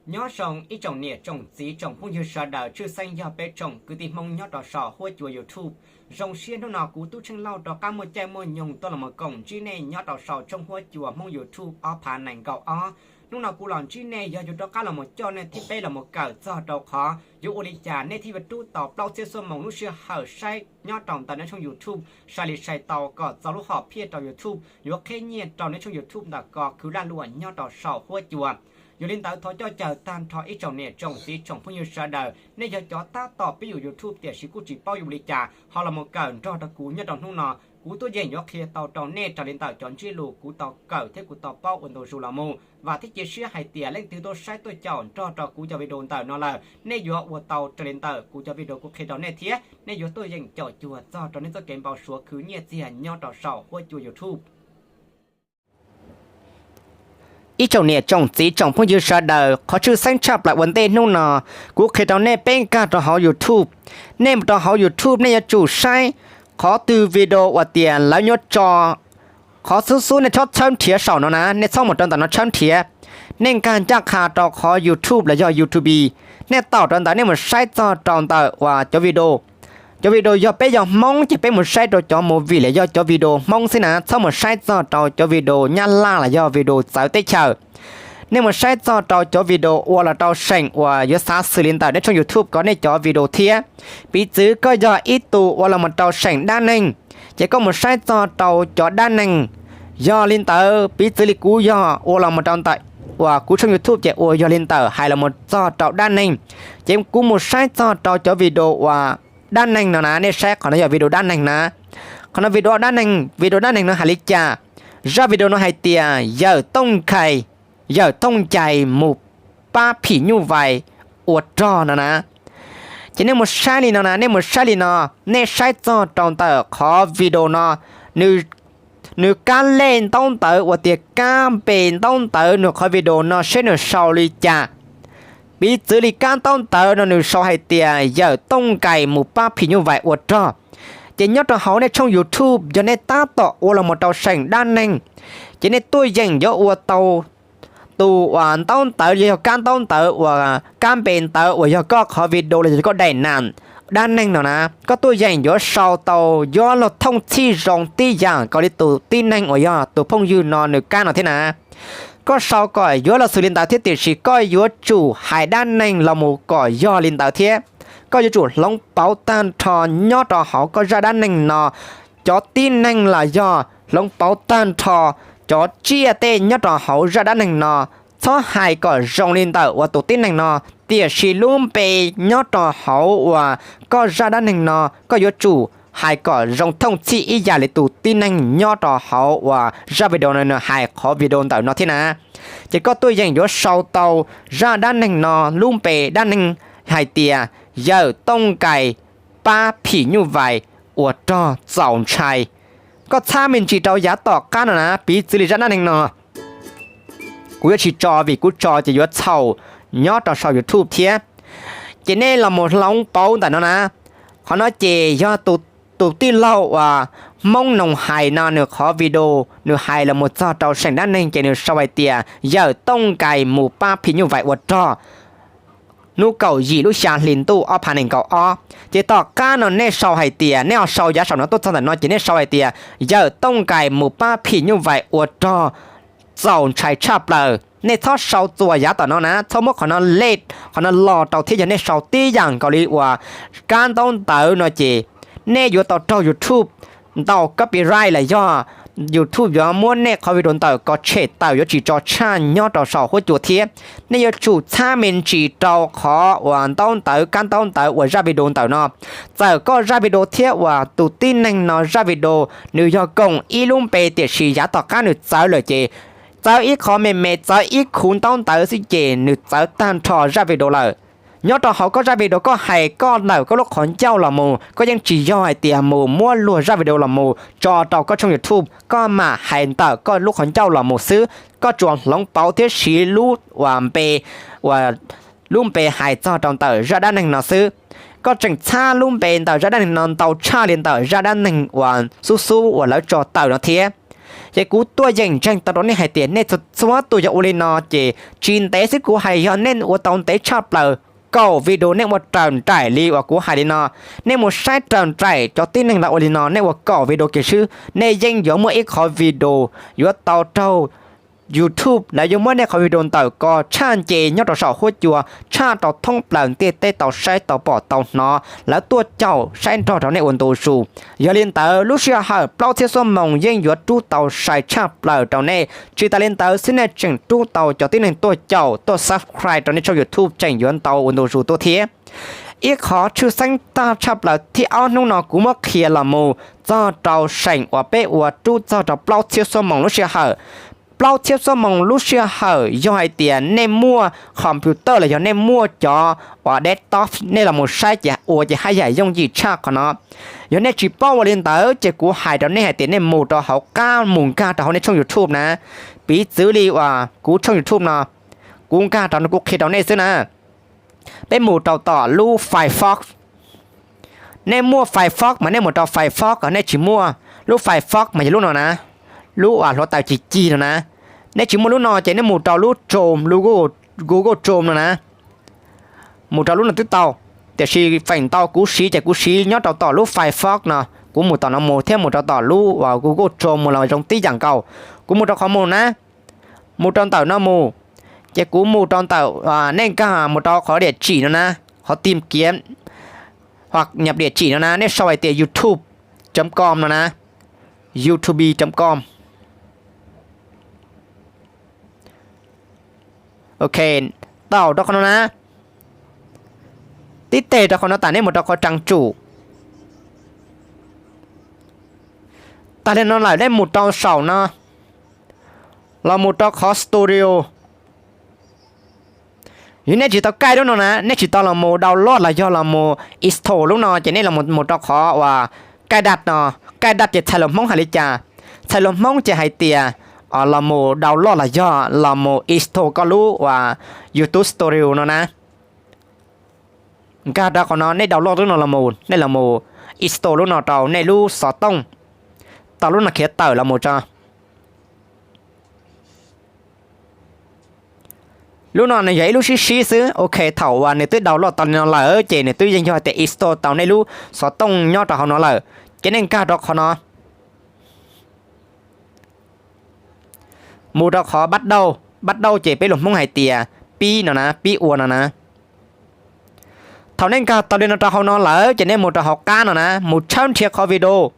Nyob zoo ib tsoom niam tsoom txiv tsoom phooj ywg sawv daws, tshwj xeeb yog peb tsoom kwv tij Hmoob nyob rau saum huab cua YouTube. Zoo siab hnub no kuv Tub Tsheej Lauj rov qab muaj caij muaj nyoog tuaj los mus koom ntsib nej nyob rau saum tshooj huab cua Hmoob YouTube ob phav nees nkaum ob. Hnub no kuv los ntsib nej yog yuav rov qab los mus coj nej thiab peb los mus kawm txog rau qhov yuav ua li cas nej thiaj yuav rub tau plaub txhiab xuab moos lub sij hawm saib nyob rau ntawm nej tshooj YouTube sai li sai tau kom txaus lub hom phiaj rau YouTube yuav qhib nyiaj rau nej tshooj YouTube ntawm ko khwv lag luam nyob rau saum huab cua. Yog li ntawd thov coj caw tag nrho ib tsoom niam tsoom txiv tsoom phooj ywg sawv daws, nej yog cov tab tom pib yus YouTube tiam sis kuj tsis paub yuav ua li cas ho los mus kawm nrog rau kuv nyob rau hnub no. Kuv tuaj yeem yuav qhia tau rau nej raws li ntawm cov ntsiab lus kuv tau kawm thiab kuv tau paub ua ntu zus los mus. Vam thiab cia siab hais tias leej twg tuaj saib tuaj caum nrog rau kuv cov video ntawm no lawm, nej yuav ua tau raws li ntawm kuv cov video kuv qhia rau nej thiab nej yuav tuaj yeem caum cuag txog rau nej txoj kev npau suav khwv nyiaj txiag nyob rau saum huab cua YouTube. Ib tsoom niam tsoom txiv tsoom phooj ywg sawv daws, qhov tshwj xeeb tshaj plaws ua ntej hnub no, kuv qhia rau nej peb nkag rau hauv YouTube. Nej mus rau hauv YouTube nej yuav tsum saib qhov twg video uas tias lawv nyuaj tso, qhov xub xub nej txhob tshawb nrhiav saum no na, nej txhob mus rau ntawm no tshawb nrhiav. Nej nkag ncaj qha rau qhov YouTube los yog YouTube, nej taum rau ntawd nej mus saib txog rau ntawm uas cov video. Cov video yog peb yog Hmoob ces peb mus saib rau cov movie los yog cov video Hmoob xwb na, txhob mus saib txog rau cov video Nyab Laj los yog video txawv teb chaws. Nej mus saib txog rau cov video ua los rau seem uas yuav xav xws li ntawm nej tshooj YouTube ko nej cov video thiab. Piv txwv koj yog ib tug ua los mus rau seem dab neeg, ces koj mus saib txog rau cov dab neeg. Yog li ntawd piv txwv li kuv yog ua los mus rau ntawm uas kuv tshooj YouTube ces ua yog li ntawm hais los mus txog rau dab neeg, ces kuv mus saib txog rau cov video uas dab neeg no na, nej saib qhov no yog video dab neeg na. Qhov no video dab neeg, video dab neeg no hais li cas? Zaj video no hais tias yawm tooj nkais, yawm tooj nkais mus pab phim nyuj vais ua rog no na. Ces nej mus saib li no na, nej mus saib li no, nej saib txog rau ntawm qhov video no, nws, nws kab lej ntaub ntawv uas tias kab npe ntaub ntawv nws qhov video no seb nws sau li cas. Piv txwv li kab ntaub ntawv no nws sau hais tias yawm tooj nkais mus pab phim nyuj vais ua rog. Ces nyob rau hauv nej tshooj YouTube yog nej tab tom ua los mus rau seem dab neeg, ces nej tuaj yeem yuav ua tau tus uas ntaub ntawv yog kab ntaub ntawv uas kab npe ntawv uas yog koj qhov video los yog koj daim nam dab neeg no na, koj tuaj yeem yuav sau tau yuav luag thooj txhij zoo tib yam nkaus li tus tib neeg uas yog tus phooj ywg no nws kab no thiab na. Koj sau kom yuav luag xws li ntawd thiab tiam sis koj yuav tsum hais dab neeg los mus kom yog li ntawd thiab. Koj yuav tsum hloov pauv tag nrho nyob rau hauv koj zaj dab neeg no, cov tib neeg los yog hloov pauv tag nrho cov tsiaj tej nyob rau hauv zaj dab neeg no, txhob hais kom zoo li ntawm uas tus tib neeg no, tiam sis lub npe nyob rau hauv uas koj zaj dab neeg no koj yuav tsum hais kom zoo thooj txhij ib yam li tus tib neeg nyob rau hauv uas zaj video no nws hais qhov video ntawm no thiab na. Ces koj tuaj yeem yuav sau tau zaj dab neeg no lub npe dab neeg hais tias yawm tooj nkais pab phim nyuj vais ua rog txaus ntshai. Koj txhab me ntsis rau yav tom qab no na, piv txwv li zaj dab neeg no kuv yuav tsis tso vim kuv tso ces yuav txhaum nyob rau saum YouTube thiab. Ces nej los mus hloov pauv ntawm no na. Qhov no ces yog tus tij laug uas Hmoob Noog Hais no nws qhov video nws hais los mus txog rau seem dab neeg ces nws sau hais tias yawm tooj nkais mus pab phim nyuj vais ua rog hnub kaum yim lub xya hli ntuj ob phav nees nkaum ob. Ces tom qab no nej sau hais tias, nej ho sau yav saum no tuaj txog ntawm no ces nej sau hais tias yawm tooj nkais mus pab phim nyuj vais ua rog txaus ntshai tshaj plaws. Nej txhob sau txuas yav tom no na, txhob muab qhov no lej, qhov no los rau thiab yog nej sau tib yam nkaus li uas kab ntaub ntawv no ces nej yuav tau raug YouTube ntau copyright los yog YouTube yuav muab nej qhov video ntawm ko tshem tawm yuav tsis tso tshaj nyob rau saum huab cua thiab. Nej yuav tsum txhab me ntsis rau qhov uas ntaub ntawv kab ntaub ntawv uas zaj video ntawm no. Txawm koj zaj video thiab uas tus tib neeg no zaj video nws yog koom ib lub npe tiam sis yav tom qab nws txawv lawm ces txawv ib qho me me, txawv ib khuv ntaub ntawv xwb ces nws txawv tag nrho zaj video lawm. Nyob rau hauv koj zaj video koj hais koj ntawm koj lub qhov ncauj los mus, koj yeej tsis yog hais tias mus muab luag zaj video los mus tso rau koj tshooj YouTube, koj mam hais ntawm koj lub qhov ncauj los mus xwb. Koj tsuas hloov pauv thiab siv lub uas npe, uas lub npe hais txog rau ntawm zaj dab neeg no xwb. Koj tseem txhab lub npe ntawm zaj dab neeg no ntau tshaj li ntawm zaj dab neeg uas xub xub uas lawv tso tawm no thiab. Ces kuv tuaj yeem ntseeg tau rau nej hais tias nej txhua txhua tus yog ua li no ces tsis ntev xwb kuv hais yog nej ua tau ntev tshaj plaws kaum video nej ua raws nraim li uas kuv hais li no. Nej mus saib raws nraim cov tib neeg lawv ua li no, nej ua kaum video kiag xwb nej yeej yuav muaj ib qhov video yuav tau raug YouTube lawv yuav muab nej qhov video ntawm ko tshaj nce nyob rau saum huab cua tshaj rau thoob plaws ntiaj teb tau saib tau pom tau hnov, lawv tuaj caum saib nrog rau nej ua ntu zus. Yog li ntawd lub sij hawm plaub txhiab xuab moos yeej yuav rub tau sai tshaj plaws rau nej. Tsis tas li ntawd xwb nej tseem rub tau cov tib neeg tuaj caum tuaj subscribe rau nej tshooj YouTube tseem yuav ntau ua ntu zus tuaj thiab. Ib qhov tshwj xeeb tag tshaj plaws thib ob hnub no kuv muab qhia los mus txog rau seem uas peb ua rub txog rau plaub txhiab xuab moos lub sij hawm. Plaub txhiab xuab moos lub sij hawm yog hais tias nej muaj computer los yog nej muaj cov uas desktop nej los mus saib ces ua ces haj yam yooj yim tshaj qhov no. Yog nej tsis paub ua li ntawd ces kuv hais rau nej hais tias nej mus rau hauv qab mus nkag rau hauv nej tshooj YouTube na. Piv txwv li uas kuv tshooj YouTube no, kuv nkag rau no kuv qhia rau nej xwb na. Peb mus rau tom lub Firefox. Nej muaj Firefox mas nej mus rau Firefox, nej tsis muaj lub Firefox mas yog lub no na, lub uas hluav taws cig cig no na. Nej tsis muaj lub no ces nej mus rau lub Chrome, lub Google, Google Chrome no na. Mus rau lub no twb tau, tiam sis feem ntau kuv siv ces kuv siv nyob rau tom lub Firefox no. Kuv mus tom no mus thiab mus rau tom lub uas Google Chrome mus los zoo tib yam nkaus. Kuv mus rau qhov mus na, mus rau ntawm no mus, ces kuv mus rau ntawm, nej nkag mus rau qhov diam tsim no na, qhov tìm kiếm hoặc nhập địa chỉ no na, nej sau hais tias youtube chấm com no na, youtube chấm com. Ok, tau rau qhov no na. Tib teg rau qhov no tas nej mus rau qhov trang chủ. Tas li no lawm nej mus rau saum no, los mus rau qhov studio. Yog nej tsis tau kaij lub no na, nej tsis tau los mus download los yog los mus install lub no ces nej los mus rau qhov uas kaij daj no. Kaij daj ces txhais lus Hmoob hais li cas? Txhais lus Hmoob ces hais tias los mus download los yog los mus install koj lub uas YouTube Studio no na. Nkag rau qhov no nej download lub no los mus, nej los mus install lub no rau nej lub xov tooj, tau lub no khiav tawm los mus tso. Lub no nws yog ib lub sib sib xwb. Ok, thaum uas nws twb download tau li no lawm ces nws twb yeej yog tias install tau nej lub xov tooj nyob rau hauv no lawm, ces nej nkag rau qhov no, mus rau qhov bắt đầu, bắt đầu ces peb lus Hmoob hais tias pib no na, pib ua no na. Thaum nej nkag tau li no rau hauv no lawm ces nej mus rau hauv qab no na, mus tshawb nrhiav qhov video.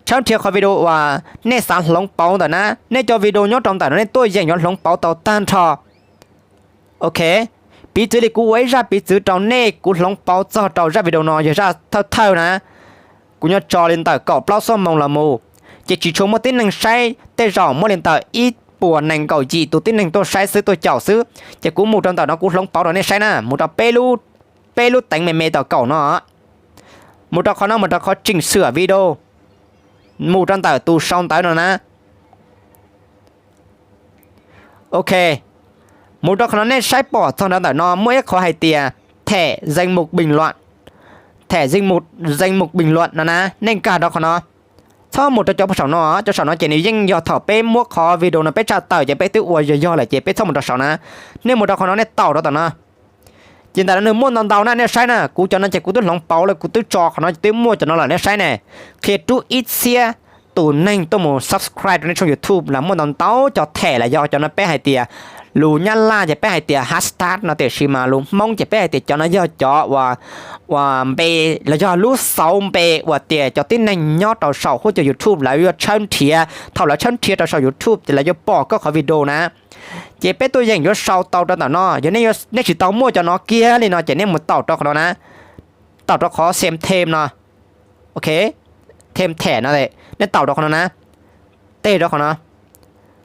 Tshawb nrhiav qhov video uas nej xav hloov pauv ntawm na, nej cov video nyob rau ntawm no nej tuaj yeem yuav hloov pauv tau tag nrho. Ok, piv txwv li kuv ua ib zaj piv txwv rau nej, kuv hloov pauv txog rau zaj video no yog zaj thawj thawj na. Kuv nyob tso li ntawm kaum plaub xuab moos los mus, ces tsis tshua muaj tib neeg saib, tej zaum muaj li ntawm ib puas nees nkaum yim tus tib neeg tuaj saib xwb, tuaj caum xwb. Ces kuv mus rau ntawm no kuv hloov pauv rau nej saib na, mus rau peb lub, peb lub teev me me tau kaum no. Mus rau qhov no, mus rau qhov chỉnh sửa video, mus rau ntawm tus sau ntawv no na. Ok, mus rau qhov no nej saib pom txog rau ntawm no muaj ib qhov hais tias thẻ danh mục bình luận, thẻ danh mục, danh mục bình luận no na, nej nkag rau qhov no. Txhob mus rau cov saum no, cov saum no ces nws yeej yog thaum peb muab qhov video no peb tsa tawm ces peb twb ua yog yog lawm ces peb txhob mus rau saum na. Nej mus rau qhov no nej taum rau tom no. Ces ntawm no nws muaj ntau ntau na, nej saib na, kuv cov no ces kuv twb hloov pauv lawm, kuv twb tso qhov no twb muaj cov no lawm, nej saib ne. Qhia rub ib txhiab tus neeg tuaj mus subscribe rau nej tshooj YouTube los muaj ntau ntau cov thẻ los yog cov no peb hais tias, lus Nyab Laj ces peb hais tias hashtag no, tiam sis mas lus Hmoob ces peb hais tias cov no yog cov uas, uas npe los yog lub xauv npe uas tias cov tib neeg nyob rau saum huab cua YouTube lawv yuav tshawb nrhiav. Thaum lawv tshawb nrhiav rau saum YouTube ces lawv yuav pom koj qhov video na. Ces peb tuaj yeem yuav sau tau rau ntawm no. Yog nej tsis tau muaj cov no kiag li no ces nej mus taum rau qhov no na, taum rau qhov xem thêm no. Ok, thêm thẻ no, nej taum rau qhov no na, teg rau qhov no,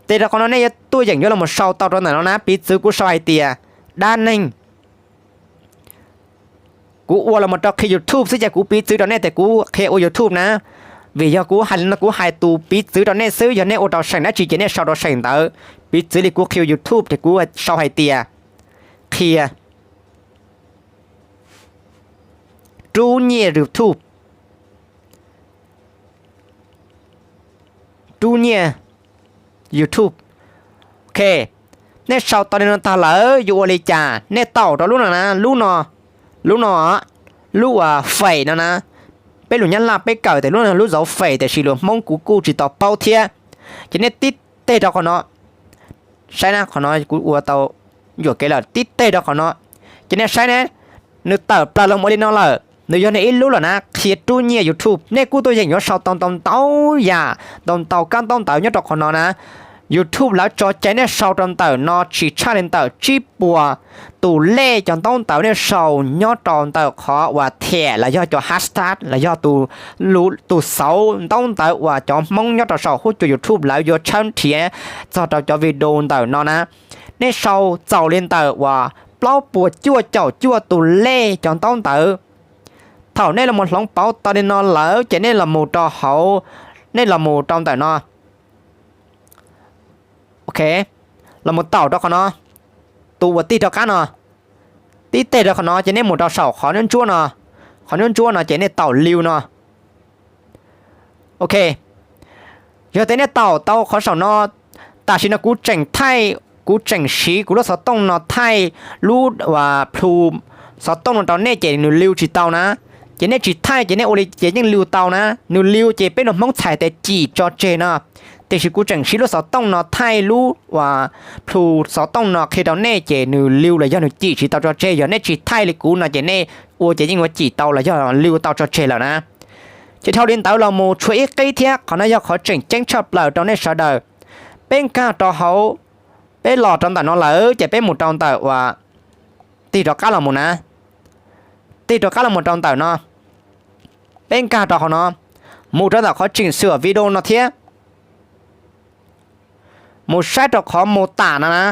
teg rau qhov no nej yuav tuaj yeem yuav los sau tau rau ntawm no na. Piv txwv kuv sau hais tias dab neeg, kuv ua los mus rau qhia YouTube xwb ces kuv piv txwv rau nej tias kuv qhia ua YouTube na. Vim yog kuv hais li no kuv hais tus piv txwv rau nej xwb, yog nej ua rau seem dab tsi ces nej sau rau seem ntawd. Piv txwv li kuv qhia ua YouTube ces kuv sau hais tias qhia rub nyiaj YouTube, rub nyiaj YouTube. Ok, nej sau tau li no tag lawm yuav ua li cas? Nej taum rau lub no na, lub no, lub no, lub uas fem no na. Peb lus Nyab Laj peb kawm tias lub no lub zauv fem, tiam sis lus Hmoob kuv kuj tsis tau paub thiab. Ces nej tib teg rau qhov no, saib na, qhov no kuv ua tau yuam kev lawm, tib teg rau qhov no. Ces nej saib ne, nws tawm plaws los ua li no lawm, nws yog nws ib lub lawm na, qhia rub nyiaj YouTube. Nej kuj tuaj yeem yuav sau tau ntau ntau yam, ntau ntau kab ntaub ntawv nyob rau qhov no na. YouTube lawv tso cai nej sau rau ntawm no tsis tshaj li ntawm tsib puas tus lej cov ntaub ntawv nej sau nyob rau ntawm qhov uas thiam los yog cov hashtag los yog tus, tus xauv ntaub ntawv uas cov Hmoob nyob rau saum huab cua YouTube lawv yuav tshawb nrhiav txog rau cov video ntawm no na. Nej sau txaus li ntawm uas plaub puas cuaj caum cuaj tus lej cov ntaub ntawv. Thaum nej los mus hloov pauv tau li no lawm ces nej los mus rau hauv, nej los mus rau ntawm no. Ok, los mus taum rau qhov no, tus uas tig rau qab no, tib teg rau qhov no ces nej mus rau saum qhov ntsuab ntsuab no, qhov ntsuab ntsuab no ces nej taum liu no. Ok, yog tias nej taum tau qhov saum no, tam sim no kuv tseem thaij, kuv tseem siv kuv lub xov tooj no thaij lub uas plhu xov tooj no rau nej ces nws liu tsis tau na. Ces nej tsis thaij ces nej ua li ces yeej liu tau na. Nws liu ces peb lus Hmoob txhais tias cim tso tseg no. Tiam sis kuv tseem siv lub xov tooj no thaij lub uas plhu xov tooj no qhia rau nej ces nws liu los yog nws cim tsis tau tso tseg. Yog nej tsis thaij li kuv no ces nej ua ces yeej yuav cim tau los yog liu tau tso tseg lawm na. Ces dhau li ntawd los mus tshuav ib qib thiab, qhov no yog qhov tseem ceeb tshaj plaws rau nej sawv daws. Peb nkag rau hauv, peb los rau ntawm no lawm ces peb mus rau ntawm uas, tig rov qab los mus na, tig rov qab los mus rau ntawm no, peb nkag rau qhov no, mus rau ntawm qhov tseem xwm video no thiab, mus saib rau qhov mus tam no na.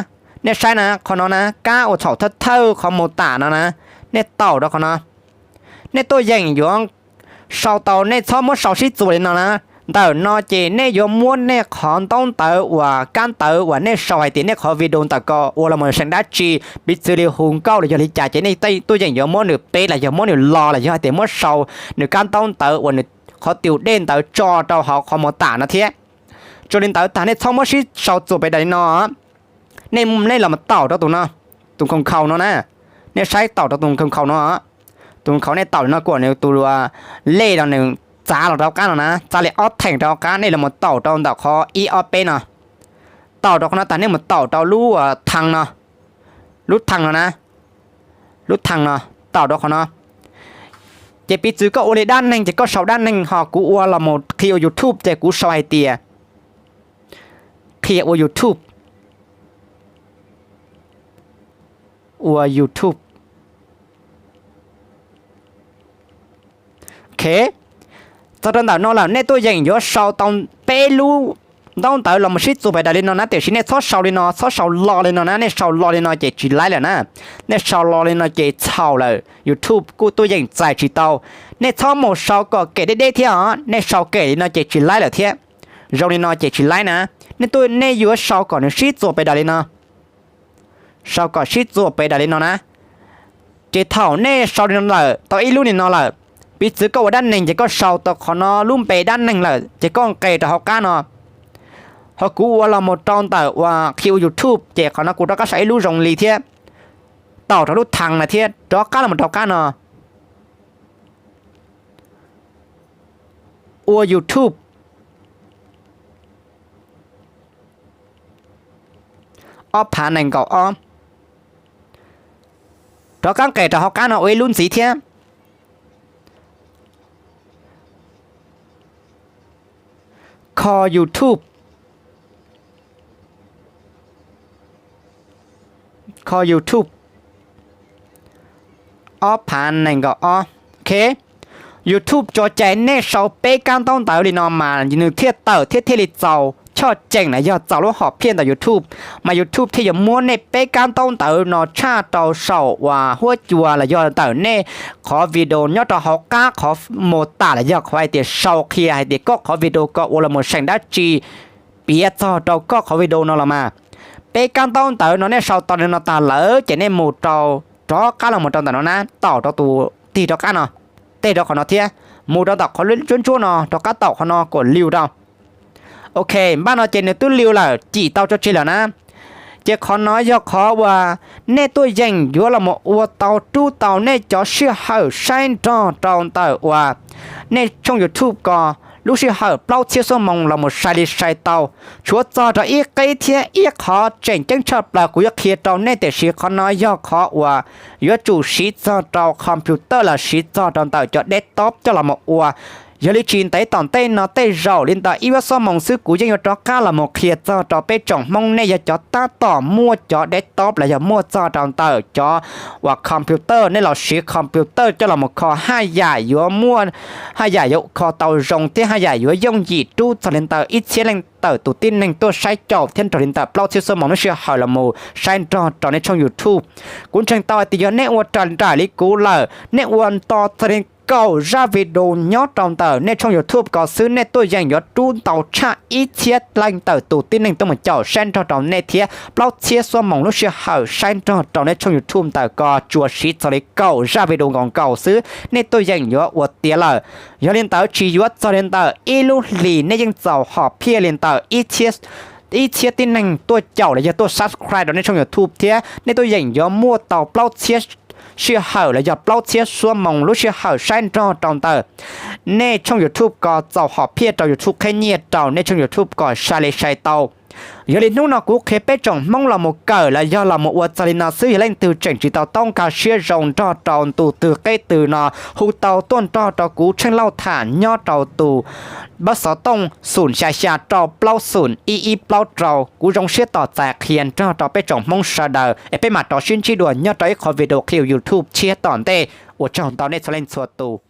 Nej saib na, qhov no na, kab uas thaum thawj thawj qhov mus tam no na, nej taum rau qhov no. Nej tuaj yeem yuav sau tau, nej txhob muab sau sib txuas li no na. Ntawm no ces nej yuav muab nej qhov ntaub ntawv uas kab ntawv uas nej sau hais tias nej qhov video ntawm ko ua los mus seem dab tsi, piv txwv li hu nkauj los yog li cas ces nej tuaj yeem yuav muab nws peb los yog muab nws lo los yog hais tias muab sau nws kab ntaub ntawv uas nws qhov tiu dej ntawd tso rau hauv qhov mus tam no thiab. Tsuas li ntawd tag nej txhob muab sib sau txuas pes daim li no. Nej, nej los taum rau tus no, tus nkhaus nkhaus no na. Nej saib taum rau tus nkhaus nkhaus no. Tus nkhaus nej taum li no kom nws tus lej no nws txav los rau qab no na, txav li ob theem rau qab, nej los taum rau ntawm qhov ib ob peb no. Taum rau qhov no tag nej mus taum rau lub thee no, lub thee no na, lub thee no, taum rau qhov no. Ces piv txwv koj ua li dab neeg ces koj sau dab neeg, ho kuv ua los mus qhia ua YouTube ces kuv sau hais tias qhia ua YouTube, ua YouTube. Ok, txog rau ntawm no lawm nej tuaj yeem yuav sau tau peb lub ntaub ntawv los mus sib txuas pes daim li no na, tiam sis nej txhob sau li no, txhob sau lo li no na, nej sau lo li no ces tsis laib lawm na. Nej sau lo li no ces txhaum lawm, YouTube kuj tuaj yeem txais tsis tau. Nej txhob mus sau kom kem deb deb thiab os, nej sau kem li no ces tsis laib lawm thiab. Zoo li no ces tsis laib na. Nej tuaj, nej yuav sau kom nws sib txuas pes daim li no, sau kom sib txuas pes daim li no na. Ces thaum nej sau li no lawm, tau ib lub li no lawm, piv txwv koj ua dab neeg ces koj sau tau qhov no lub npe dab neeg lawm ces koj nqes rau hauv qab no. Ho kuv ua los mus rau ntawm uas qhia ua YouTube ces qhov no kuv rov qab sau ib lub zoo li thiab, taum rau lub thee no thiab rov qab los mus rau qab no, ua YouTube ob phav nees nkaum ob. Rov qab nqes rau hauv qab no ua ib lub ntxiv thiab, kho YouTube, kho YouTube ob phav nees nkaum ob. Ok, YouTube tso cai nej sau peb kab ntaub ntawv li no mas nws thiaj tawm thiab thiaj li txaus choj cheem los yog txaus lub hom phiaj ntawm YouTube, mas YouTube thiaj yuav muab nej peb kab ntaub ntawv no tshaj rau saum uas huab cua los yog ntawm nej qhov video nyob rau hauv qab qhov mos tam los yog qhov hais tias sau qhia hais tias koj qhov video ko ua los mus seem dab tsi, piav txog rau koj qhov video no los mas. Peb kab ntaub ntawv no nej sau tau li no tag lawm ces nej mus rau, rov qab los mus rau ntawm no na, taum rau tus tig rov qab no, teg rau qhov no thiab, mus rau ntawm qhov ntsuab ntsuab no rov qab taum qhov no kom liu rau. Ok, npaj no ces nws twb liu lawm, cim tau tso tseg lawm na. Ces qhov no yog qhov uas nej tuaj yeem yuav los mus ua tau rub tau nej cov sij hawm saib nrog rau ntawm uas nej tshooj YouTube ko lub sij hawm plaub txhiab xuab moos los mus sai li sai tau. Tshuav txog rau ib qib thiab ib qhov tseem ceeb tshaj plaws kuv yuav qhia rau nej, tiam sis qhov no yog qhov uas yuav tsum siv txog rau computer los siv txog rau ntawm cov desktop coj los mus ua. Yog li tsis ntev tom ntej no tej zaum li ntawm ib ob xuab moos xwb kuv yeej yuav rov qab los mus qhia txog rau peb tsoom Hmoob nej yog cov tab tom muaj cov desktop los yog muaj txog rau ntawm cov uas computer, nej los siv computer coj los mus kho haj yam yuav muaj, haj yam yuav kho tau zoo thiab haj yam yuav yooj yim rub txog li ntawm ib txhiab leej tawm tus tib neeg tuaj saib caum thiab nrog li ntawm plaub txhiab xuab moos lub sij hawm los mus saib nrog rau nej tshooj YouTube. Kuv ntseeg tau hais tias yog nej ua raws nraim li kuv lawm, nej ua nto txog li kaum zaj video nyob rau ntawm nej tshooj YouTube ko xwb, nej tuaj yeem yuav rub ntau tshaj ib txhiab leej tawm tus tib neeg tuaj mus caum saib nrog rau nej thiab plaub txhiab xuab moos lub sij hawm saib nrog rau nej tshooj YouTube ntawm ko tsuas siv txog li kaum zaj video nkaus nkaus xwb, nej tuaj yeem yuav ua tiav lawm. Yog li ntawd tsis yuav txog li ntawm ib lub hlis nej yeej txaus hom phiaj li ntawm ib txhiab tib neeg tuaj caum los yog tuaj subscribe rau nej tshooj YouTube thiab nej tuaj yeem yuav muaj tau plaub txhiab sij hawm los yog plaub txhiab xuab moos lub sij hawm saib nrog rau ntawm nej tshooj YouTube ko, txaus hom phiaj rau YouTube, qheb nyiaj rau nej tshooj YouTube kom sai li sai tau. Yog li hnub no kuv qhia peb tsoom Hmoob los mus kawm los yog los mus ua txog li no xwb, yog leej twg tseem tsis tau taub nkag siab zoo nrog rau ntu twg qeb twg no hu tau tuaj nrog rau kuv Tsheej Lauj tham nyob rau tus npawb xov tooj xoom xya xya rau plaub xoom ib ib plaub rau. Kuv zoo siab tos txais qhia nrog rau peb tsoom Hmoob sawv daws es peb mam rov sib ntsib dua nyob rau ib qhov video qhia YouTube tshiab tom ntej. Ua tsaug ntau nej txhua leej txhua tus.